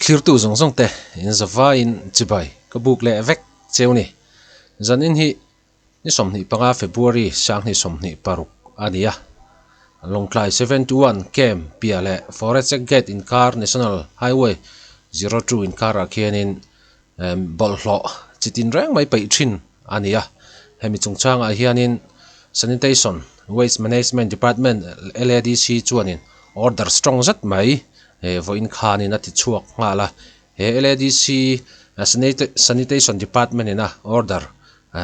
Thlirtu zawng zawng te in zavaiin chibai ka buk leh vek cheu ni. Zanin hi ni 25 February 2026 a ni a. Lawngtlai 71 Camp piah leh Forest Check Gate inkar National Highway 02 inkarah khianin bawlhhlawh chi tin reng mai peih thin a ni a. Hemi chungchangah hianin Sanitation Waste Management Department LADC chuanin order strong zet mai vawiin khanin a ti chhuak nghal a. He LADC Sanitation Department ina order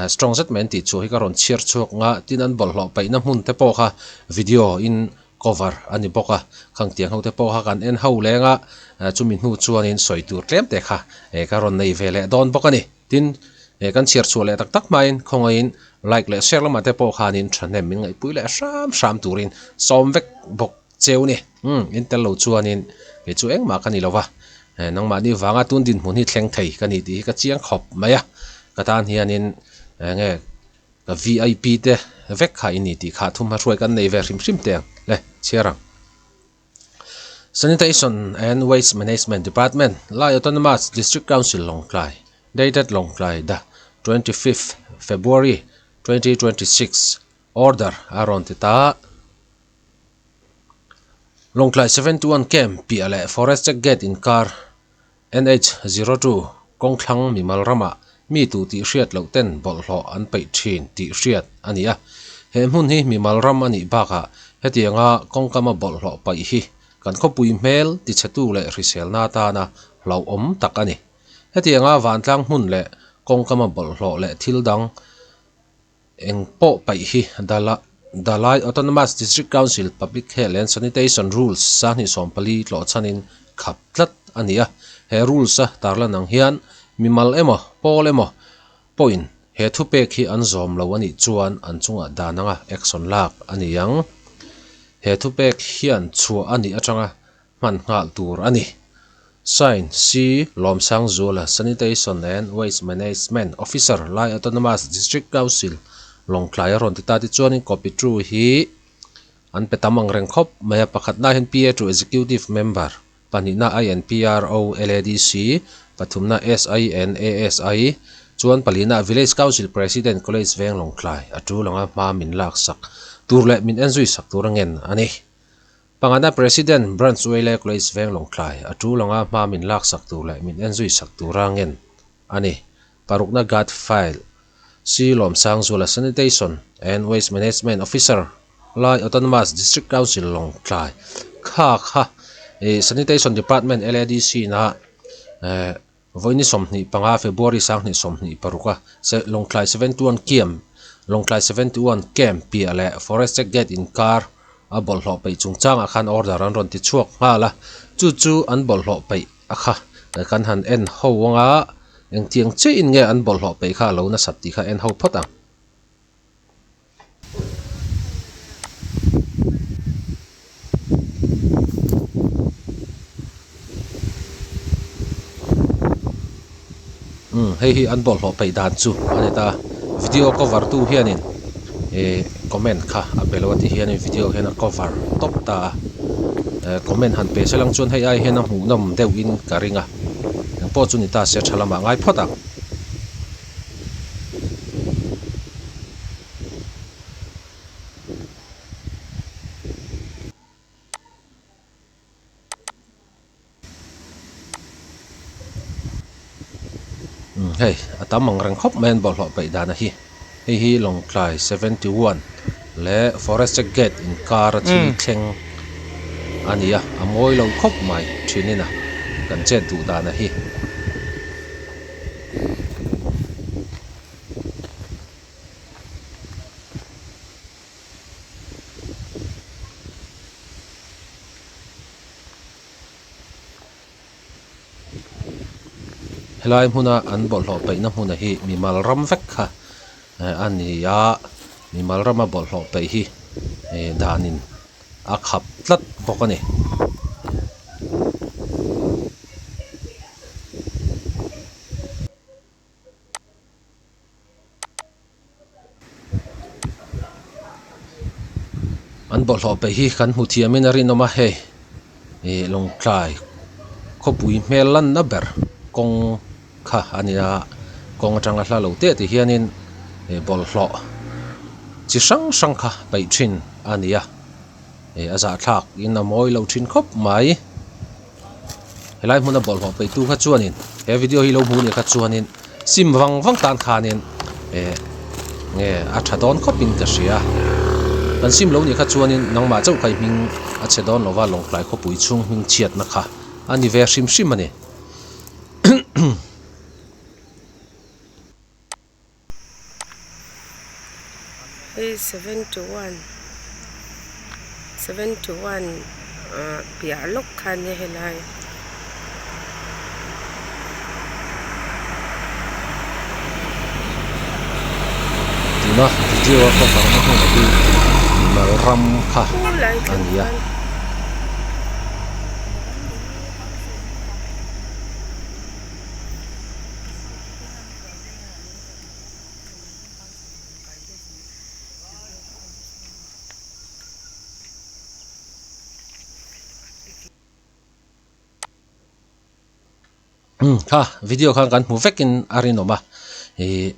strong zet mai an tih chhuah hi ka rawn chhiar chhuak nga tin an bawlhhlawh paihna hmun te pawh kha video in cover a ni bawk a, khang tiang ho te pawh kha kan en ho leng a, chumi hnu chuanin sawi tur tlem te kha ka rawn nei ve leh dawn bawk a ni. Tin, kan chhiar chhuah leh tak tak hmain khawngaihin like leh share lamah te pawh khanin thahnem min ngaihpui leh hram hram turin sawm vek bawk cheu ni. Umm, in tel lo chuanin kei chu engmah ka ni lo va, nangmahni vanga tun dinhmun hi thleng thei ka ni tih hi ka chiang khawp mai a, ka tan hianin enge Ka vip te vek kha i ni tih kha thum hma hruai kan nei ve hrim hrim teh ang le chhiar ang. Sanitation and Waste Management Department, Lai Autonomous District Council Lawngtlai, dated Lawngtlai the 25th February 2026, Order a rawn ti ta. Lawngtlai 71 Camp piah leh Forest Check Gate inkar NH 02, Kawngthlang mimal ramah mi tu tih hriat loh ten bawlhhlawh an peih thin tih hriat a ni a. He hmun hi mimal ram a nih bakah hetianga kawngkama bawlhhlawh paih hi kan khawpui hmel tichhetu leh hriselna atana hlauhawm tak a ni. Hetianga vantlang hmun leh kawngkama bawlhhlawh leh thil dang Eng pawh paih hi Dalai Autonomous District Council Public Health and Sanitation Rules 2014 tlawh chhanin khap tlat a ni a. He rules a tarlan ang hian mimal emaw, pawl emaw pawhin he thupek hi an zawm lo a nih chuan an chungah dan anga action lak a ni ang. He thupek hian chhuah a nih atanga hman nghal tur a ni. Sign, C. Lawmsangzuala, Sanitation and Waste Management Officer, Lai Autonomous District Council, Lawngtlai a rawn ti ta. Tichuanin copy tu hi an pe tam ang reng khawp mai a, pakhatna hian PA to Executive Member, pahnihna INPRO LADC, pathumna SINASI, chuan palina Village Council President College Veng Lawngtlai a tul anga hma min laksak tur leh min enzui sak tur a ngen a ni. Pangana President Branch Uaile College Veng Lawngtlai a tul anga hma min laksak tur leh min enzui sak tura ngen a ni. Parukna Guard File C Lawmsangzuala Sanitation and Waste Management Officer Lai Autonomous District Council Lawngtlai kha kha Sanitation Department LADC na Vawiini 25 February 2026 a Lawngtlai 71 Camp Lawngtlai 71 Camp piah leh Forest Check Gate inkar a bawlhhlawh peih chungchangah khan order an rawn ti chhuak nghal a, chu chu an bawlhhlawh peih a kha kan han en ho anga engtiang chiahin nge an bawlhhlawh peih kha a lo nasat tih kha en ho phawt ang. Umm hei hi an bawlhhlawh peih dan chu a ni ta video cover tu hianin ih comment kha a pe lo a ti hianin video hian a cover tawp ta a eh comment han pe se lang chuan hei ai hian a hmuhnawm deuhin ka ring a engpawh chu ni ta se tha lamah ngai phawt ang. Hei a tam ang reng khawp mai an bawlhhlawh peih dan a hi hei hi Lawngtlai 71 leh Forest Check Gate inkar a thil thleng a ni a a mawi lo khawp mai thin in a kan chet duh dan a hi. Helai hmuna an bawlhhlawh peihna hmuna hi mimal ram vek kha a ni a, mimal rama bawlhhlawh peih hi danin a khap tlat bawk a ni. An bawlhhlawh peih hi kan hmu thiamin a rinawm a, hei ih Lawngtlai. Khawpui hmel lanna ber kawng kha a nia, kawng atanga hla lo te ti hianin bawlhhlawh chi hrang hrang kha peih thin a ni a, a zahthlak in a mawi lo thin khawp mai. Helai hmuna bawlhhlawh peih tu kha chuanin he video hi lo hmu nih kha chuanin sim vang vang tan khanin eh nge a tha dawn khawpin ka hria. Kan sim lo nih kha chuanin nangmah chauh kha i hming a chhe dawn lova Lawngtlai khawpui chhung hming chhiatna kha a ni ve hrim hrim a ni. Hei 71 71 ah piah lawk kha ania helai. Tuna video a cover na hmunah hi mimal ram kha a ni a. Umm kha video khan kan hmu vekin a rinawm a ih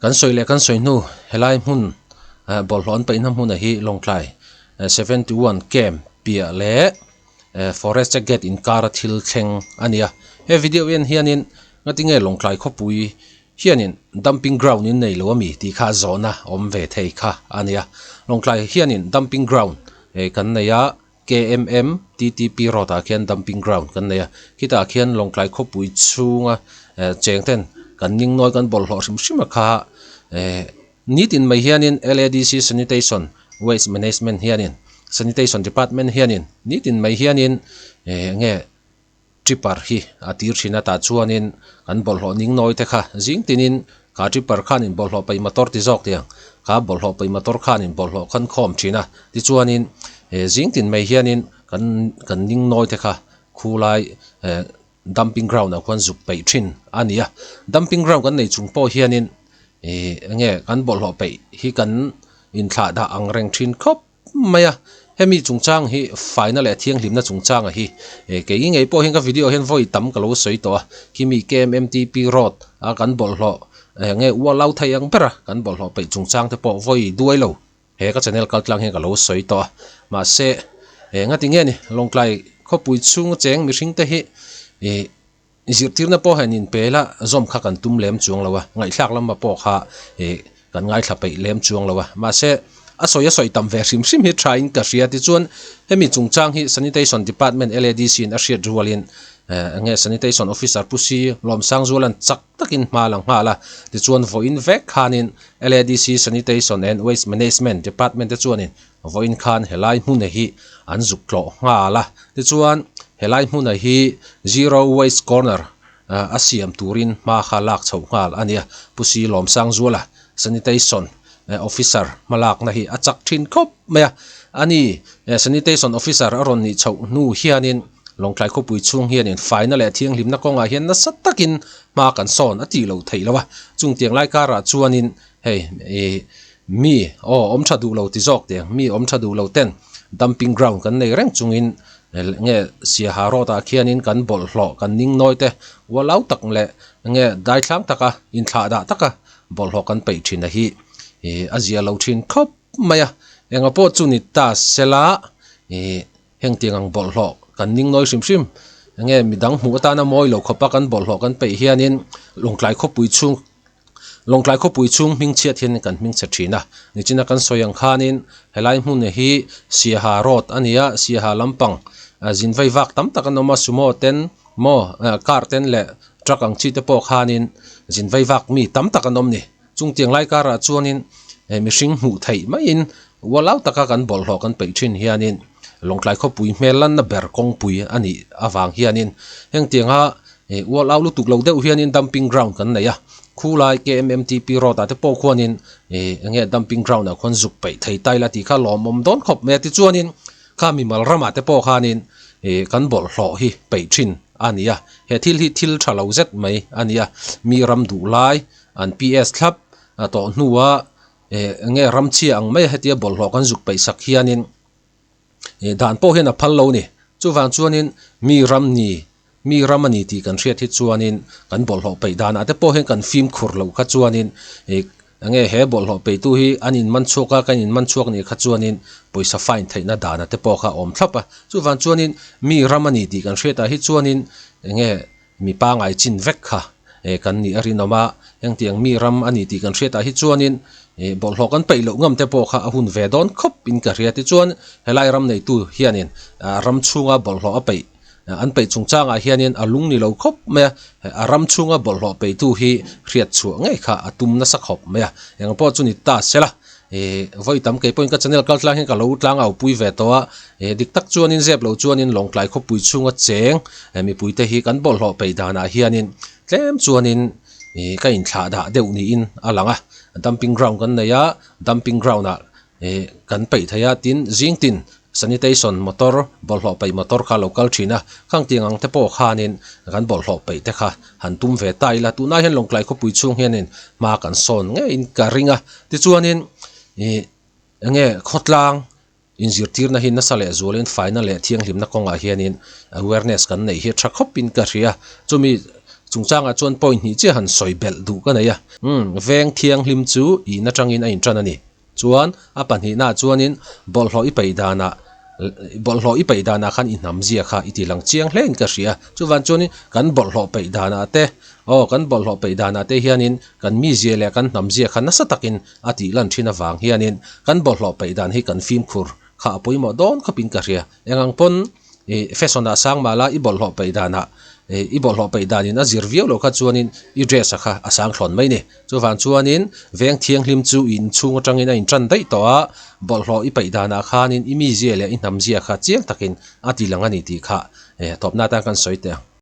kan sawi leh kan sawi hnu helai hmun ah bawlhhlawh an paihna hmunah hi Lawngtlai 71 camp piah leh Forest check gate inkara thil thleng a ni a he video en hianin ngatinge Lawngtlai khawpui hianin dumping ground in nei lo a mi tih kha zawhna awm ve thei kha a ni a Lawngtlai hianin dumping ground kan nei a KMM TTP road ah khian dumping ground kan nei a khitah khian Lawngtlai khawpui chhunga cheng ten kan ning nawi kan bawlhhlawh hrim hrim a kha Nitin mai hianin LADC Sanitation Waste Management hianin Sanitation Department hianin nitin mai hianin eh nge tripper hi a tir thin a tah chuanin kan bawlhhlawh ning nawi te kha zing tinin kha tripper khanin bawlhhlawh paih motor ti zawk tiang kha bawlhhlawh paih motor khanin bawlhhlawh khan khawm thin a tichuanin eh zing tin mai hianin kan kan ning nawi te kha khulai eh Dumping ground ah khuan zuk peih thin a ni a, dumping ground kan nei chung pawh hianin ih enge kan bawlhhlawh peih hi kan inthlah dah ang reng thin khawp mai a, hemi chungchang hi faina leh thianghlimna chungchanga hi ih kei ngei pawh hian ka video hian vawi tam ka lo sawi tawh a, khimi KMMTP road a kan bawlhhlawh enge ualau thei ang ber a kan bawlhhlawh peih chungchang te pawh vawi duai lo. He ka channel kal tlang hian ka lo sawi tawh a, mahse eh ngati nge ni Lawngtlai khawpui chhunga cheng mihring te hi ih zirtirna pawh hian in pe la zawm kha kan tum lem chuang lo a, ngaihthlak lama pawh kha ih kan ngaithla peih lem chuang lo a, mahse a sawi a sawi tam ve hrim hrim hi tha in ka hria tichuan hemi chungchang hi Sanitation Department LADC in a hriat rualin eh enge Sanitation Officer Pu Si Lawmsangzuala'n chak takin hma la nghal a, tichuan vawiin vek khanin LADC Sanitation and Waste Management Department te chuanin vawiin khan helai hmuna hi an zuk tlawh nghal a, tichuan helai hmuna hi Zero Waste Corner a siam turin hma kha lak chhoh nghal a nia. Pu Si Lawmsangzuala Sanitation Officer hmalakna hi a chak thin khawp mai a, ani Sanitation Officer a rawn nih chhoh hnu hianin Lawngtlai khawpui chhung hianin faina leh thianghlimna kawngah hian nasa takin hma kan sawn a tih loh theih lo a, chung tiang lai karah chuanin hei ih mi aw awm tha duh lo ti zawk tiang mi awm tha duh lo ten dumping ground kan nei reng chungin nge Siaha road ah khianin kan bawlhhlawh kan ning nawi te ualau tak leh nge daithlang taka inthlah dah taka bawlhhlawh kan peih thin a hi ih a zia lo thin khawp mai a, enga pawh chu ni ta sela ih. Heng tiang ang bawlhhlawh kan ning nawi hrim hrim. Enge midang hmuh atana mawi lo khawpa kan bawlhhlawh kan peih hianin Lawngtlai khawpui chhung Lawngtlai khawpui chhung hming chhiat hian kan hming chhe thin a. Nichina kan sawi ang khanin helai hmun hi Siaha road a ni a, Siaha lampang zin vei vak tam tak an awm a, sumo ten maw car ten leh truck ang chi te pawh khanin zin vei vak mi tam tak an awm ni. Chung tiang lai karah chuanin mihring hmuh theih maiin ualau taka kan bawlhhlawh kan peih thin hianin Lawngtlai khawpui hmel lanna ber kawngpui a nih avang hianin heng tianga ualau lutuk lo deuh hianin dumping ground kan nei a, khulai KMMTP road ah te pawh khuanin enge dumping ground ah khuan zuk peih thei ta ila tih kha lawmawm dawn khawp mai a tichuanin kha mimal ramah te pawh khanin kan bawlhhlawh hi peih thin a ni a, he thil hi thil tha lo zet mai a ni a, mi ram duh lai An PS thlap a tawh hnua eh enge ramchhia ang mai a hetia bawlhhlawh kan zuk peih sak hianin eh dan pawh hian a phal lo a ni. Chuvang chuanin mi ram ni Mi ram a ni tih kan hriat hi chuanin kan bawlhhlawh peih danah te pawh hian kan fimkhur loh kha chuanin ih enge he bawlhhlawh peihtu hi an in man chhuak a kan in man chhuak nih kha chuanin pawisa fine theihna danah te pawh kha a awm thlap a chuvang chuanin mi ram a ni tih kan hriatah hi chuanin enge mi pangai chin vek kha eh kan nih a rinawm a hengtiang mi ram a ni tih kan hriatah hi chuanin ih bawlhhlawh kan peih loh ngam te pawh kha a hun ve dawn khawp in ka hria tichuan helai ram neitu hianin ah ram chhunga bawlhhlawh a peih An peih chungchangah hianin a lung ni lo khawp mai a, a ram chhunga bawlhhlawh peihtu hi hriat chhuah ngei kha a tum nasa khawp mai a. Eng pawh chu ni ta sela, ih vawi tam kei pawhin ka channel kal tlang hian ka lo tlang au pui ve tawh a, ih dik tak chuanin zep lo chuanin Lawngtlai khawpui chhunga cheng mipuite hi kan bawlhhlawh peih danah hianin tlem chuanin ih ka inthlah dah deuh niin a lang a. Dumping ground kan nei a, dumping ground ah Ih kan peih thei a, tin zingtin sanitation motor bawlhhlawh peih motor kha a lo kal thin a, khang tiang ang te pawh khanin kan bawlhhlawh peih te kha han tum ve ta ila, tunah hian Lawngtlai khawpui chhung hianin hma kan sawn ngeiin ka ring a, tichuanin ih enge khawtlang inzirtirna hi nasa leh zualin faina leh thianghlimna kawngah hianin awareness kan neih hi tha khawpin ka hria, chumi chungchangah chuan point hnih chiah han sawi belh duh ka nei a, umm veng thianghlim chu ihna tangin a intan a ni. Chuan a pahnihnaah chuanin bawlhhlawh i peih danah bawlhhlawh i peih danah khan i hnam zia kha i ti lang chiang hle in ka hria. Chuvang chuanin kan bawlhhlawh peih danah te aw kan bawlhhlawh peih danah te hianin kan mizia leh kan hnam zia kha nasa takin a tih lan thin avang hianin kan bawlhhlawh peih dan hi kan fimkhur kha a pawimawh dawn khawpin ka hria. Eng ang pawn ih fashion ah sang mah la i bawlhhlawh peih danah ih i bawlhhlawh peih danin a zir viau loh kha chuanin i dress a kha a sang thlawn mai ni. Chuvang chuanin veng thianghlim chu i inchhung atangin a intan daih tawh a, bawlhhlawh i peih danah khanin i mizia leh i hnamzia kha chiang takin a ti lang a ni tih kha tawpna atan kan sawi teh ang.